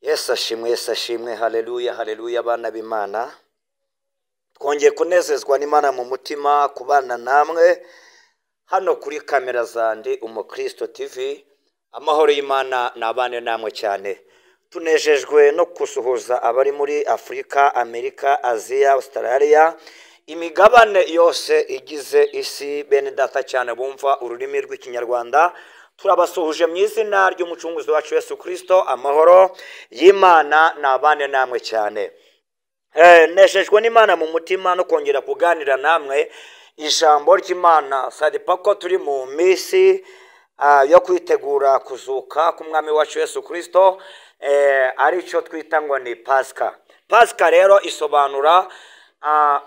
Yesu ashimwe, Yesu ashimwe, haleluya, haleluya, abana b'Imana. Twongeye kunezezwa n'Imana mu mutima kubana namwe hano kuri kamera zandi Umukristo TV. Amahoro y'Imana nabane namwe cyane. Tunejejwe no kusuhuza abari muri Afurika, Amerika, Aziya, Australia, imigabane yose igize isi, bene data cyane bumva ururimi rw'Ikinyarwanda. Turabasuhuje mu izina ry'Umucunguzi wacu Yesu Kristo. Amahoro y'Imana nabane namwe cyane. Nejejwe n'Imana mu mutima no kongera kuganira namwe ijambo ry'Imana. Sadipa ko turi mu minsi yo kwitegura kuzuka k'Umwami wacu Yesu Kristo, aricyo twita ngo ni Pasika. Pasika rero isobanura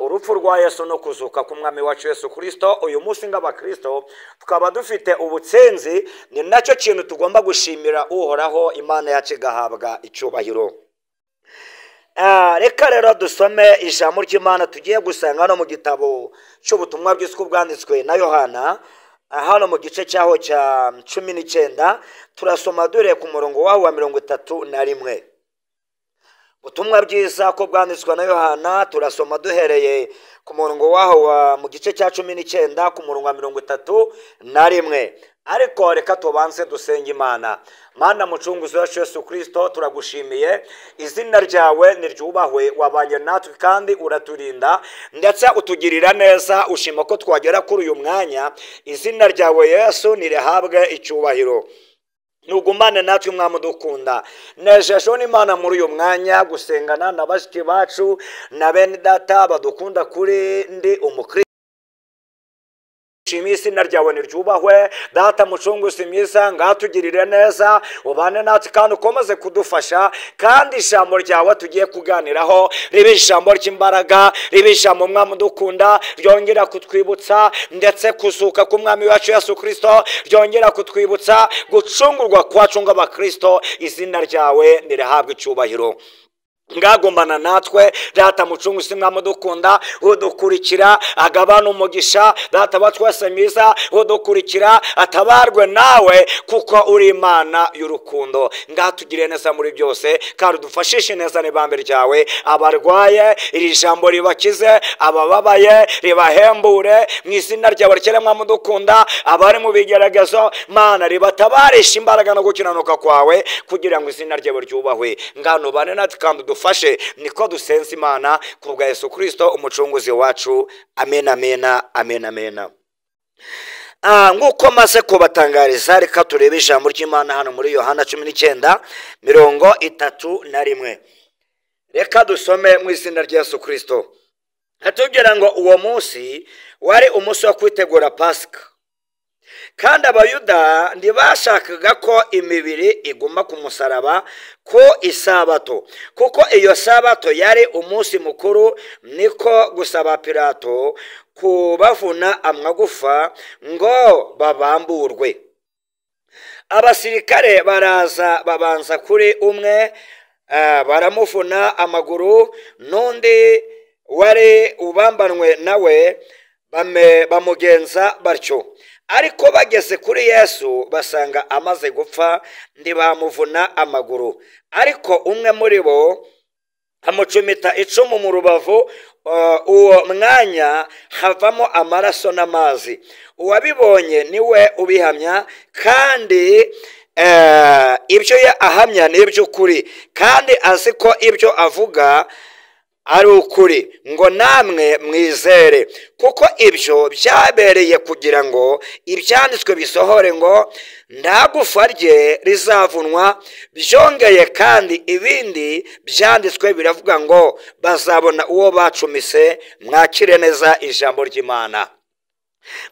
urupfu rwa Yesu no kuzuka k'Umwami wacu Yesu Kristo. Uyu munsi nk'abakristo tukaba dufite ubutsinzi, ni nacyo kintu tugomba gushimira Uhoraho, Imana yacu igahabwa icyubahiro. Reka rero dusome ijambo ry'Imana tugiye gusanga hano mu gitabo cy'ubutumwa bw'isuku bwanditswe na Yohana, hano mu gice cyaho cya 19, turasoma dore ku murongo waho wa 31. Ubutumwa bwiza ko bwanditswe na Yohana, turasoma duhereye ku murongo waho wa mu gice cya 19 ku murongo wa 31. Ariko reka tubanze dusenge Imana. Mana Mucunguzi wacu Yesu Kristo, turagushimiye, izina ryawe niryubahwe, wabanye natwe kandi uraturinda ndetse utugirira neza, ushima ko twagera kuri uyu mwanya. Izina ryawe Yesu nirihabwe icyubahiro. Nugumane natwe Mwami udukunda. Nejejwe n'Imana muri uyu mwanya gusengana na bashiki bacu na bene data badukunda kuri ndi Umukristo. Izina ryawe niryubahwe, data Mucunguzi mwiza, ngatugirire neza, ubane natwe kandi ukomeze kudufasha, kandi ijambo ryawe tugiye kuganiraho ribe ijambo ry'imbaraga, ribe ijambo Mwami udukunda ryongera kutwibutsa ndetse kuzuka k'Umwami wacu Yesu Kristo, ryongera kutwibutsa gucungurwa kwacu nk'abakristo. Izina ryawe nirihabwe icyubahiro. Ngagumana natwe data Mucunguzi Mwami udukunda, udukurikira agabana umugisha, data wa twese mwiza, udukurikira atabarwe nawe, kuko uri Imana y'urukundo. Ngatugire neza muri byose kandi udufashishe neza n'ibambe ryawe. Abarwaye iri jambo ribakize, abababaye ribahembure mu izina ryawe rikere Mwami udukunda. Abari mu bigeragezo Mana ribatabarisha imbaraga no gukiranuka kwawe, kugira ngo izina ryawe ryubahwe. Ngano bane natwe kandi udufashe, niko dusenze Imana ku bwa Yesu Kristo Umucunguzi wacu. Amen, amen, amen, amen. Nk'uko maze kubatangariza, reka turebe ijambo ry'Imana hano muri Yohana 19 31. Reka dusome mu izina rya Yesu Kristo. Hatubwira ngo uwo munsi wari umunsi wo kwitegura Pasika, kandi Abayuda ntibashakaga ko imibiri iguma ku musaraba ko isabato, kuko iyo sabato yari umunsi mukuru. Niko gusaba Pilato kubavuna amagufa ngo babamburwe. Abasirikare baraza babanza kuri umwe, baramuvuna amaguru, n'undi wari ubambanwe nawe bamugenza batyo. Ariko bageze kuri Yesu basanga amaze gupfa, ntibamuvuna amaguru. Ariko umwe muri bo amucumita icumu mu rubavu, uwo mwanya havamo amaraso n'amazi. Uwabibonye niwe ubihamya, kandi ibyo ahamya ni iby'ukuri, kandi azi ko ibyo avuga ari ukuri, ngo namwe mwizere. Kuko ibyo byabereye kugira ngo ibyanditswe bisohore ngo nta gufa rye rizavunwa. Byongeye kandi ibindi byanditswe biravuga ngo bazabona uwo bacumise. Mwakire neza ijambo ry'Imana.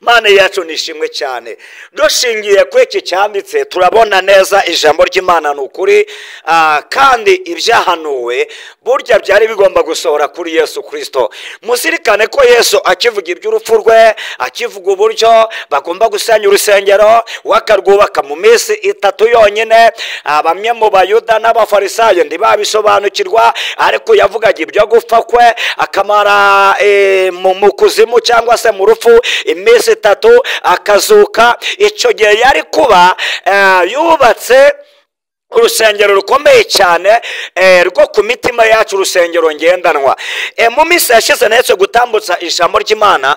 Mana yacu nishimwe cyane. Dushingiye kuri iki cyanditse turabona neza ijambo ry'Imana ni ukuri, kandi ibyahanuwe burya byari bigomba gusohora kuri Yesu Kristo. Muzirikane ko Yesu akivuga iby'urupfu rwe, akivuga uburyo bagomba gusenya urusengero wakarwubaka mu minsi 3 yonyine, bamwe mu Bayuda n'Abafarisayo ntibabisobanukirwa, ariko yavugaga ibyo gupfa kwe akamara mu kuzimu cyangwa se mu rupfu iminsi 3 akazuka. Icyo gihe yari kuba yubatse Urusengero rukomeye cyane rwo ku mitima yacu, urusengero ngendanwa. Mu minsi yashize nahetse gutambutsa ijambo ry'Imana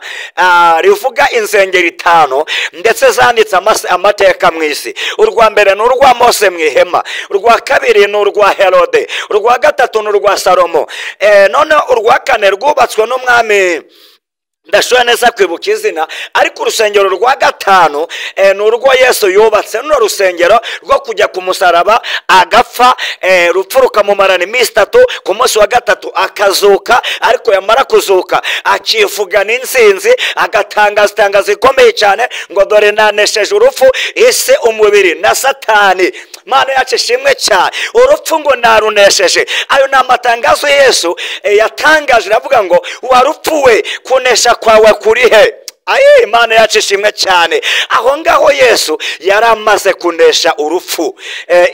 rivuga insengero 5 ndetse zanditse amateka mu isi. Urwa mbere ni urwa Mose mu ihema, urwa kabiri ni urwa Herode, urwa gatatu ni urwa Salomo, none urwa kane rwubatswe n'umwami ndashobora neza kwibuka izina, ariko urusengero rwa gatanu ni urwo Yesu yubatse. Runo rusengero rwo kujya ku musaraba agapfa, rupfu rukamumarana iminsi 3, ku munsi wa gatatu akazuka, ariko yamara kuzuka akivugana intsinzi, agatangaza itangazo rikomeye cyane ngo dore nanesheje urupfu, isi, umubiri na Satani. Mana yacu ishimwe cyane, urupfu ngo narunesheje. Ayo ni amatangazo Yesu yatangaje, aravuga ngo warupfuwe kunesha kwawe kuri he? Ayi, Imana yacu ishimwe cyane. Aho ngaho Yesu yari amaze kunesha urupfu,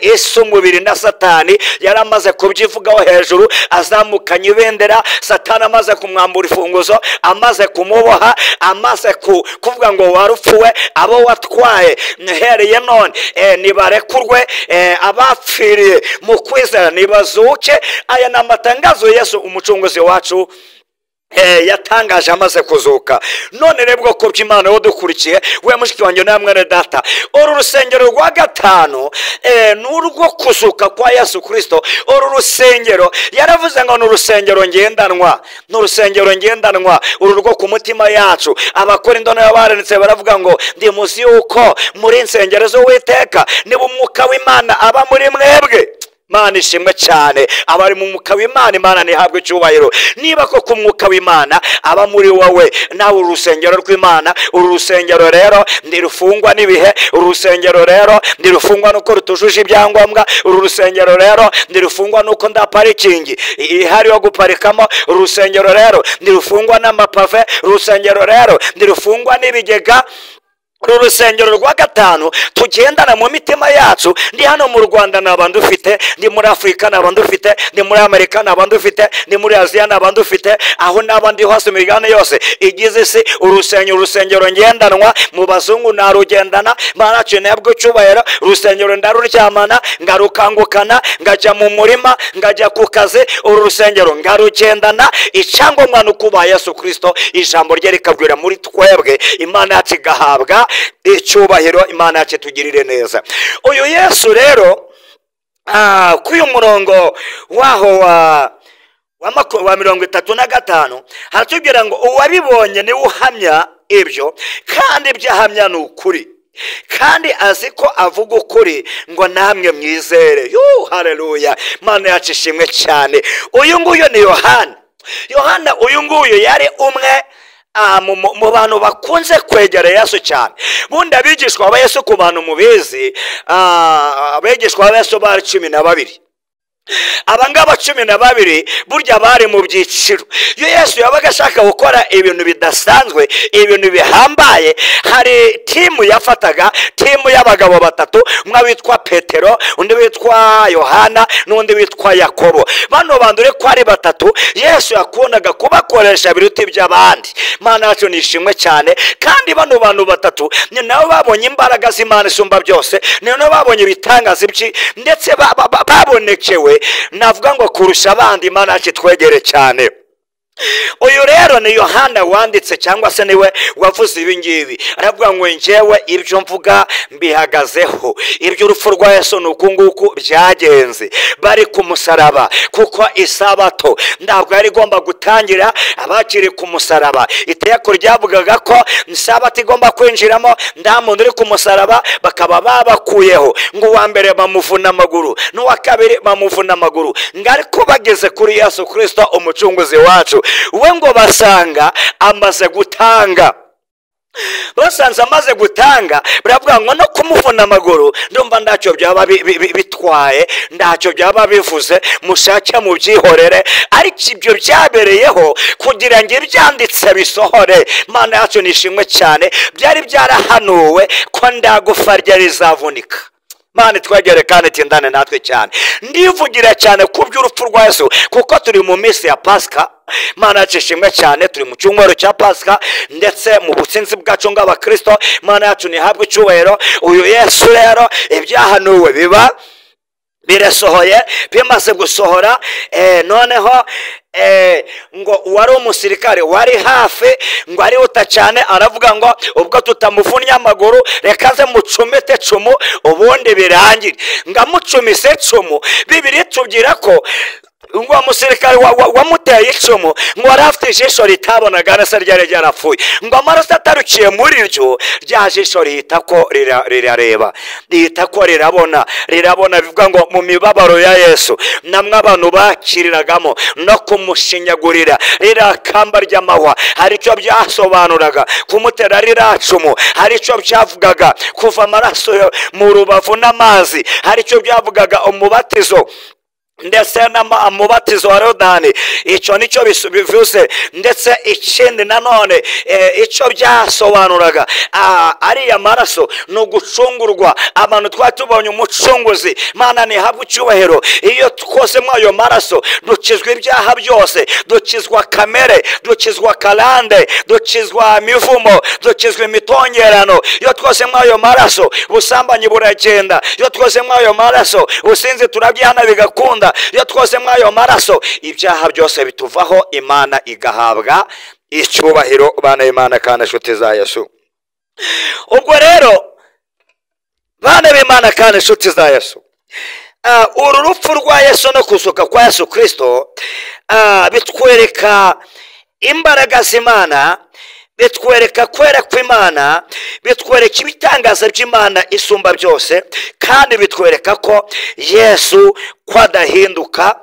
isi, umubiri na Satani, yari amaze kubyivugaho hejuru, azamukanye ibendera. Satani amaze kumwambura imfunguzo, amaze kumuboha, amaze kuvuga ngo warupfuwe, abo watwaye nhereye none nibarekurwe, abapfiriye mu kwizera nibazuke. Aya ni amatangazo Yesu umucunguzi wacu yatangaje amaze kuzuka. None rero bwoko bw'Imana wo dukurikiye, we mushiki wanjye na mwene data, uru rusengero rwa gatanu ni urwo kuzuka kwa Yesu Kristo. Uru rusengero yaravuze ngo ni urusengero ngendanwa, ni urusengero ngendanwa, uru rwo ku mutima yacu. Abakorinto nabo baranditse baravuga ngo ndi muzi yuko muri insengero z'Uwiteka niba umwuka w'Imana aba muri mwebwe. Mana ishimwe cyane, abari mu mwuka w'Imana, Imana ntihabwe icyubahiro. Niba koko umwuka w'Imana aba muri wowe, nawe urusengero rw'Imana. Uru rusengero rero ntirufungwa n'ibihe, uru rusengero rero ntirufungwa nuko rutujuje ibyangombwa, uru rusengero rero ntirufungwa nuko nda parikingi ihari yo guparikamo, uru rusengero rero ntirufungwa n'amapave, uru rusengero rero ntirufungwa n'ibigega. Uru rusengero rwa gatanu tugendana mu mitima yacu. Ndi hano mu Rwanda naba ndufite, ndi muri Afurika naba ndufite, ndi muri Amerika naba ndufite, ndi muri Aziya naba ndufite, aho naba ndi hose mu migabane yose igize isi. Urusengero ngendanwa, mu bazungu narugendana, Mana yacu ntabwo icyubahiro. Urusengero ndaruryamana, ngarukangukana, ngajya mu murima, ngajya ku kazi, uru rusengero ngarugendana. Icyangombwa ni ukubaha Yesu Kristo, ijambo rye rikagwira muri twebwe, Imana yacu igahabwa icyubahiro, Imana yacu tugirire neza. Uyu Yesu rero kuri uyu murongo waho wa 35 haratubwira ngo uwabibonye niwe uhamya ibyo, kandi ibyo ahamya ni ukuri, kandi azi ko avuga ukuri ngo namwe mwizere. Haleluya, Mana yacu ishimwe cyane. Uyu nguyu ni Yohana. Yohana uyu nguyu yari umwe mu bantu bakunze kwegera Yesu cyane. Bundi abigishwa ba Yesu, ku bantu mubizi, abigishwa ba Yesu bari 12. Abangaba 12 burya bari mu byiciro. Iyo Yesu yabaga ashaka gukora ibintu bidasanzwe, ibintu bihambaye, hari timu yafataga, timu y'abagabo 3, umwe witwa Petero, undi witwa Yohana, n'undi witwa Yakobo. Bano bantu ko ari 3, Yesu yakundaga kubakoresha biruta iby'abandi. Mana yacu nishimwe cyane. Kandi bano bantu 3 ni nabo babonye imbaraga z'Imana isumba byose, ni nabo babonye ibitangaza ndetse babonekewe navuga ngo kurusha abandi. Imana yacu twegere cyane. Uyu rero ni Yohana wanditse, cyangwa se niwe wavuze ibi ngibi. Aravuga ngo njyewe ibyo mvuga mbihagazeho, iby'urupfu rwa Yesu ni uku nguku byagenze. Bari ku musaraba, kuko isabato ntabwo yari igomba gutangira abakiri ku musaraba. Itegeko ryavugaga ko isabato igomba kwinjiramo nta muntu uri ku musaraba, bakaba babakuyeho. Ngo uwa mbere bamuvuna amaguru, n'uwa kabiri bamuvuna amaguru, ngo ariko bageze kuri Yesu Kristo umucunguzi wacu, we ngo basanga amaze gutanga. Basanze amaze gutanga, baravuga ngo no kumuvuna amaguru ndumva ntacyo byaba bitwaye, ntacyo byaba bivuze, mushake mubyihorere. Ariko ibyo byabereyeho kugira ngo ibyanditse bisohore. Mana yacu nishimwe cyane, byari byarahanuwe ko ndagufa rye rizavunika. Mana twegere kandi tindane natwe cyane. Ndivugira cyane ku by'urupfu rwa Yesu, kuko turi mu minsi ya Pasika. Mana yacu ishimwe cyane, turi mu cyumweru cya Pasika, ndetse mu butsinzi bwacu ng'abakristo. Mana yacu ntihabwe icyubahiro. Uyu Yesu rero ibyahanuwe biba Birasohoye. Bimaze gusohora, noneho ngo wari umusirikare wari hafi ngo arihuta cyane, aravuga ngo ubwo tutamuvunnye amaguru reka aze mucumite cumu ubundi birangire. Ngo amucumise cumu, Bibiri tubwira ko ngo umusirikare wamuteye icumu ngo yari afite ijisho ritabonaga nese ryari ryarapfuye, ngo amaraso atarukiye muri ryo, rya jisho rihita ko rirareba, rihita ko rirabona, rirabona. Bivuga ngo mu mibabaro ya Yesu namwe abantu bakiriragamo no kumushinyagurira, ririya kamba ry'amahwa hari icyo byasobanuraga, kumutera ririya cumu hari icyo byavugaga, kuva amaraso mu rubavu n'amazi hari icyo byavugaga, umubatizo ndetse n'umubatizo wa Yorodani icyo nicyo bivuze. Ndetse ikindi nanone icyo byasobanuraga, ariya maraso ni ugucungurwa. Abantu twari tubonye umucunguzi, Mana ntihabwe icyubahiro. Iyo twozemo ayo maraso dukizwa ibyaha byose, dukizwa kamere, dukizwa karande, dukizwa imivumo, dukizwa imitongerano. Iyo twozemo ayo maraso ubusambanyi buragenda, iyo twozemo ayo maraso ubusinzi turabyihana bigakunda, iyo twozemo ayo maraso ibyaha byose bituvaho, Imana igahabwa icyubahiro. Bana b'Imana kandi inshuti za Yesu. Ubwo rero bana b'Imana kandi inshuti za Yesu, uru rupfu rwa Yesu no kuzuka kwa Yesu Kristo bitwereka imbaraga z'Imana, bitwereka kwera kw'Imana, bitwereka ibitangaza by'Imana isumba byose, kandi bitwereka ko Yesu ko adahinduka,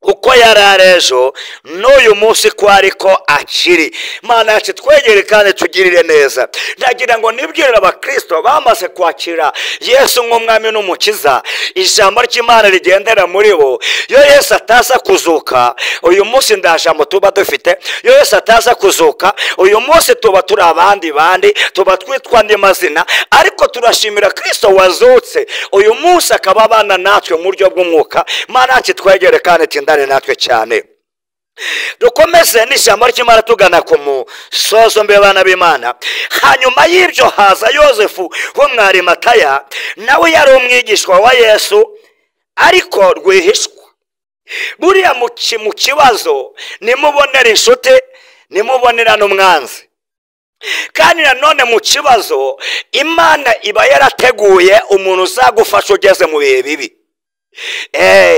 uko yari ari ejo n'uyu munsi ko ariko akiri. Mana yacu twegere kandi tugirire neza. Ndagira ngo nibwirire abakristo bamaze kwakira Yesu nk'umwami n'umukiza, ijambo ry'Imana rigendera muri bo. Iyo Yesu ataza kuzuka uyu munsi nta jambo tuba dufite, iyo Yesu ataza kuzuka uyu munsi tuba turi abandi bandi, tuba twitwa andi mazina, ariko turashimira Kristo wazutse uyu munsi akaba abana natwe mu buryo bw'umwuka. Mana yacu twegere kandi tindane natwe cyane. Dukomeze n'ijambo ry'Imana tugana ku musozo mbe bana b'Imana. Hanyuma y'ibyo haza Yosefu wo mu Arimataya, nawe yari umwigishwa wa Yesu ariko rwihishwa. Buriya mu kibazo nimubonera inshuti, nimubonera n'umwanzi. Kandi nanone mu kibazo Imana iba yarateguye umuntu uzagufasha ugeze mu bihe bibi.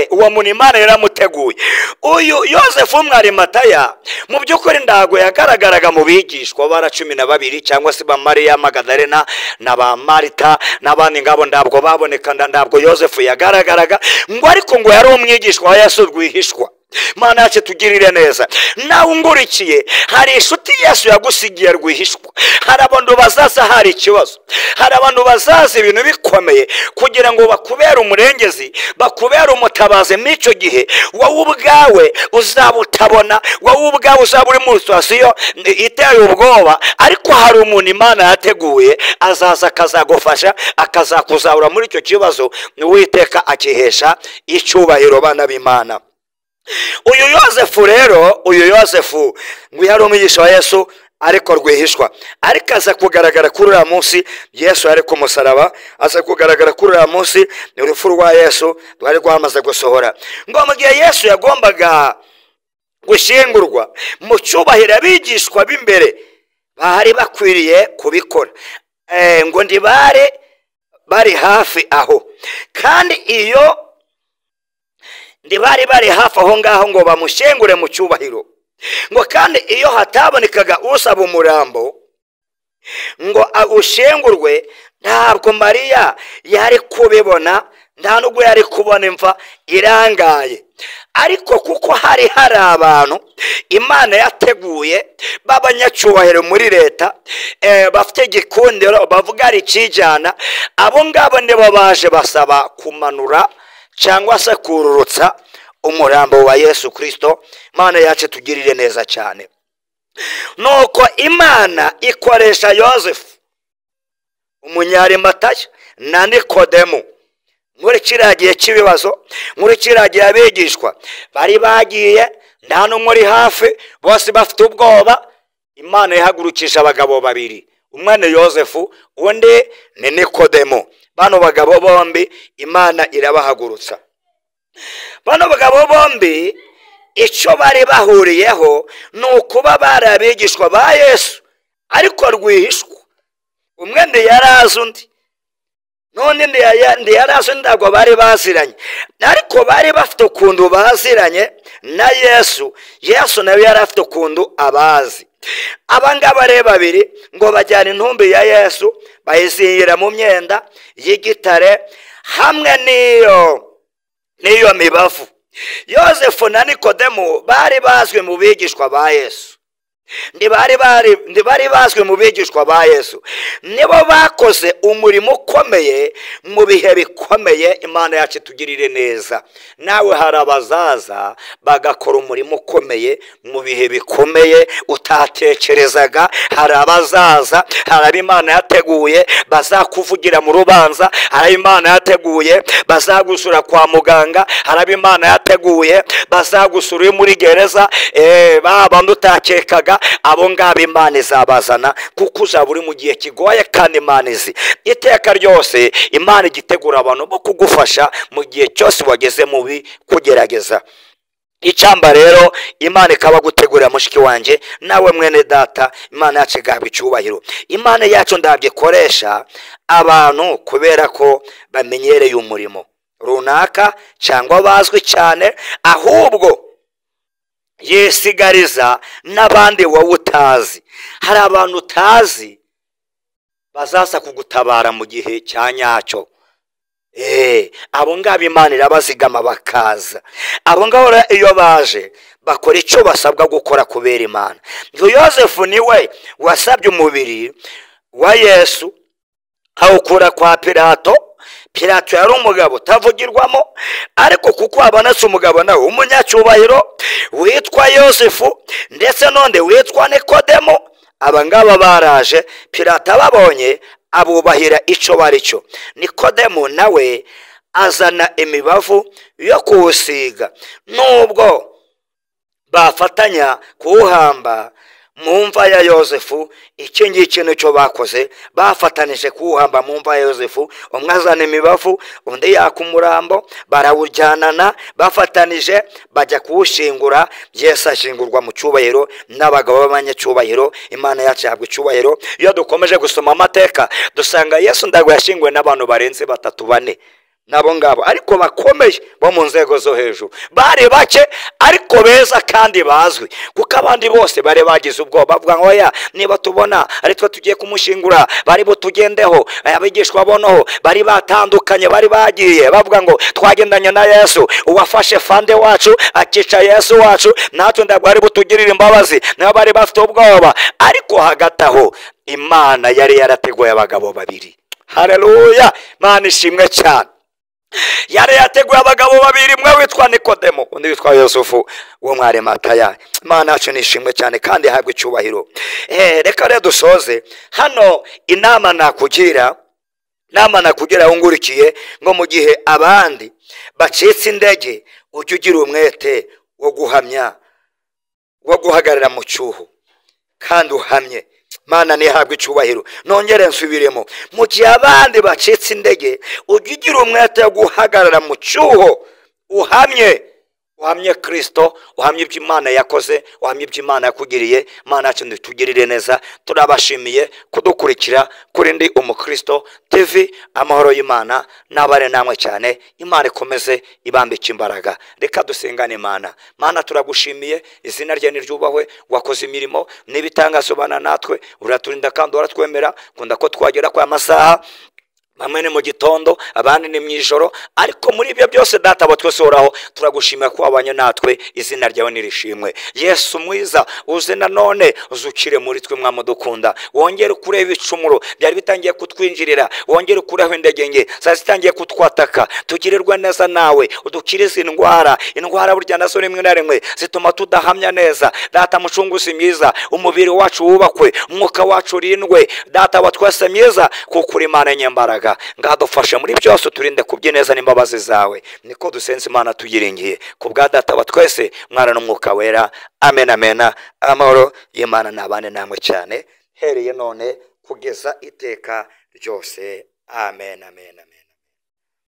Uwo muntu Imana yaramuteguye. Uyu Yosefu w'Umwarimataya mu by'ukuri ntago yagaragaraga mu bigishwa bara 12 cyangwa se ba Mariya Magadalena na ba Marita n'abandi ngabo, ntabwo baboneka, ntabwo Yosefu yagaragaraga, ngo ariko ngo yari umwigishwa wa Yesu rwihishwa. Mana yacu tugirire neza. Nawe ungurikiye, hari inshuti Yesu yagusigiye rwihishwa. Hari abantu bazaza hari ikibazo, hari abantu bazaza ibintu bikomeye kugira ngo bakubere umurengezi, bakubere umutabazi. N'icyo gihe wowe ubwawe uzaba utabona, wowe ubwawe uzaba uri mu situation iteye ubwoba, ariko hari umuntu Imana yateguye azaza akazagufasha, akazakuzahura muri icyo kibazo, Uwiteka akihesha icyubahiro. Bana b'Imana, uyu Yosefu rero, uyu Yosefu ngo yari umwigisha wa Yesu ariko rwihishwa, ariko aza kugaragara kuri uriya munsi Yesu yari ku musaraba, aza kugaragara kuri uriya munsi urupfu rwa Yesu rwari rwamaze gusohora. Ngo mu gihe Yesu yagombaga gushyingurwa mu cyubahiro, abigishwa b'imbere bari bakwiriye kubikora, ngo ntibare bari hafi aho, kandi iyo ntibari bari hafi aho ngaho ngo bamushyingure mu cyubahiro. Ngo kandi iyo hatabonekaga usaba umurambo ngo ushyingurwe, ntabwo Mariya yari kubibona, nta nubwo yari kubona imva irangaye. Ariko kuko hari abantu Imana yateguye b'abanyacyubahiro muri leta, bafite igikundiro, bavuga ari ikijyana, abo ngabo nibo baje basaba kumanura cyangwa se kururutsa umurambo wa Yesu Kristo. Mana yacu tugirire neza cyane. Nuko Imana ikoresha Yosefu umunyarimataya na Nikodemu muri kiriya gihe cy'ibibazo, muri kiriya gihe abigishwa bari bagiye, nta n'umwe uri hafi, bose bafite ubwoba. Imana ihagurukisha abagabo babiri, umwe ni Yosefu undi ni Nikodemu. Bano bagabo bombi Imana irabahagurutsa. Bano bagabo bombi icyo bari bahuriyeho ni ukuba bari abigishwa ba Yesu ariko rwihishwa. Umwe ntiyarazi undi, none ntiyarazi undi, ntabwo bari baziranye, ariko bari bafite ukuntu baziranye na Yesu. Yesu nawe yari afite ukuntu abazi. Aba ngaba rero babiri ngo bajyana intumbi ya Yesu bayizingira mu myenda y'igitare hamwe n'iyo mibavu. Yosefu na Nikodemu bari bazwi mu bigishwa ba Yesu, ntibari bazwi mu bigishwa ba Yesu. Nibo bakoze umurimo ukomeye mu bihe bikomeye. Imana yacu itugirire neza. Nawe hari abazaza bagakora umurimo ukomeye mu bihe bikomeye utatekerezaga. Hari abazaza, hari abo Imana yateguye bazakuvugira mu rubanza, hari abo Imana yateguye bazagusura kwa muganga, hari abo Imana yateguye bazagusura uri muri gereza, babandi utakekaga. Abo ngabo Imana izabazana, kuko uzaba uri mu gihe kigoye, kandi Imana izi iteka ryose. Imana igitegura abantu bo kugufasha mu gihe cyose wageze mubi kugerageza. Icyamba rero Imana ikaba gutegurira mushiki wanjye nawe mwene data. Imana yacu igahabwa icyubahiro. Imana yacu ndabyikoresha abantu kubera ko bamenyereye umurimo runaka cyangwa bazwi cyane, ahubwo yisigariza n'abandi wowe utazi. Hari abantu utazi bazaza kugutabara mu gihe cya nyacyo. Abo ngabo Imana irabazigama bakaza. Abo ngabo iyo baje bakora icyo basabwa gukora kubera Imana. Ngo Yosefu niwe wasabye umubiri wa Yesu awukura kwa Pilato. Pilato yari umugabo utavugirwamo, ariko kuko habonetse umugabo nawe w'umunyacyubahiro witwa Yosefu ndetse nonde witwa Nikodemo, aba ngaba baraje. Pilato ababonye abubahira icyo bari cyo. Nikodemo nawe azana imibavu yo kuwusiga, nubwo bafatanya kuwuhamba mu mva ya Yosefu. Iki ngiki nicyo bakoze, bafatanije kuwuhamba mu mva ya Yosefu. Umwe azana imibavu, undi yaka umurambo, barawujyanana bafatanije bajya kuwushingura. Yesu ashingurwa mu cyubahiro n'abagabo b'abanyacyubahiro. Imana yacu ihabwa icyubahiro. Iyo dukomeje gusoma amateka dusanga Yesu ndago yashinguwe n'abantu barenze 3, 4 nabo ngabo, ariko bakomeye bo mu nzego zo hejuru. Bari bake ariko beza kandi bazwi, kuko abandi bose bari bagize ubwoba bavuga ngo oya, niba tubona ari twe tugiye kumushingura bari butugendeho. Abigishwa bonoho bari batandukanye, bari bagiye bavuga ngo twagendanye na Yesu, uwafashe fande wacu akica Yesu wacu, natwe ndabwo ari butugirire imbabazi. Nabo bari bafite ubwoba, ariko hagati aho Imana yari yarateguye abagabo babiri. Haleluya, Imana ishimwe cyane. Yari yateguye abagabo babiri, umwe witwa Nikodemo undi witwa Yosefu wo mwari Mataya. Imana yacu nishimwe cyane kandi ihabwe icyubahiro. Reka rero dusoze hano. Inama nakugira wungurikiye ngo mu gihe abandi bacitse intege ujye ugira umwete wo guhamya, wo guhagarara mu cyuho kandi uhamye. Mana nihabwe icyubahiro. Nongere nsubiremo, mu gihe abandi bacitse intege ujye ugira umwete wo guhagarara mu cyuho uhamye, uhamye Kristo, uhamye ibyo Imana yakoze, uhamye ibyo Imana yakugiriye. Imana yacu ntitugirire neza. Turabashimiye kudukurikira kuri Ndi Umukristo TV. Amahoro y'Imana nabare namwe cyane. Imana ikomeze ibambike imbaraga. Reka dusengane Imana. Mana turagushimiye, izina rye niryubahwe. Wakoze imirimo n'ibitangazo bana natwe, uraturinda kandi uratwemera. Kunda ko twagera kwa masaha, bamwe ni mu gitondo abandi ni mu ijoro, ariko muri ibyo byose Data wa twese uhoraho turagushimira ko wabanye natwe. Izina ryawe nirishimwe. Yesu mwiza, uze nanone uzukire muri twe mwamudukunda, wongere kureba ibicumuro byari bitangiye kutwinjirira, wongere ukureho intege nke zari zitangiye kutwataka. Tugirirwe neza nawe, udukirize indwara. Indwara burya nazo rimwe na rimwe zituma tudahamya neza. Data mucunguzi mwiza, umubiri wacu wubakwe, umwuka wacu urindwe. Data wa twese mwiza, kuko uri Imana nyembaraga. Ngadufashe muri byose, turinde kubyineza n'imbabazi zawe. Niko dusenze Imana tuyiringiye ku bwa Data wa twese, Mwana n'Umwuka Wera. Amen, amen. Amahoro y'Imana nabane namwe cyane, hereye none kugeza iteka ryose. Amen, amen, amen.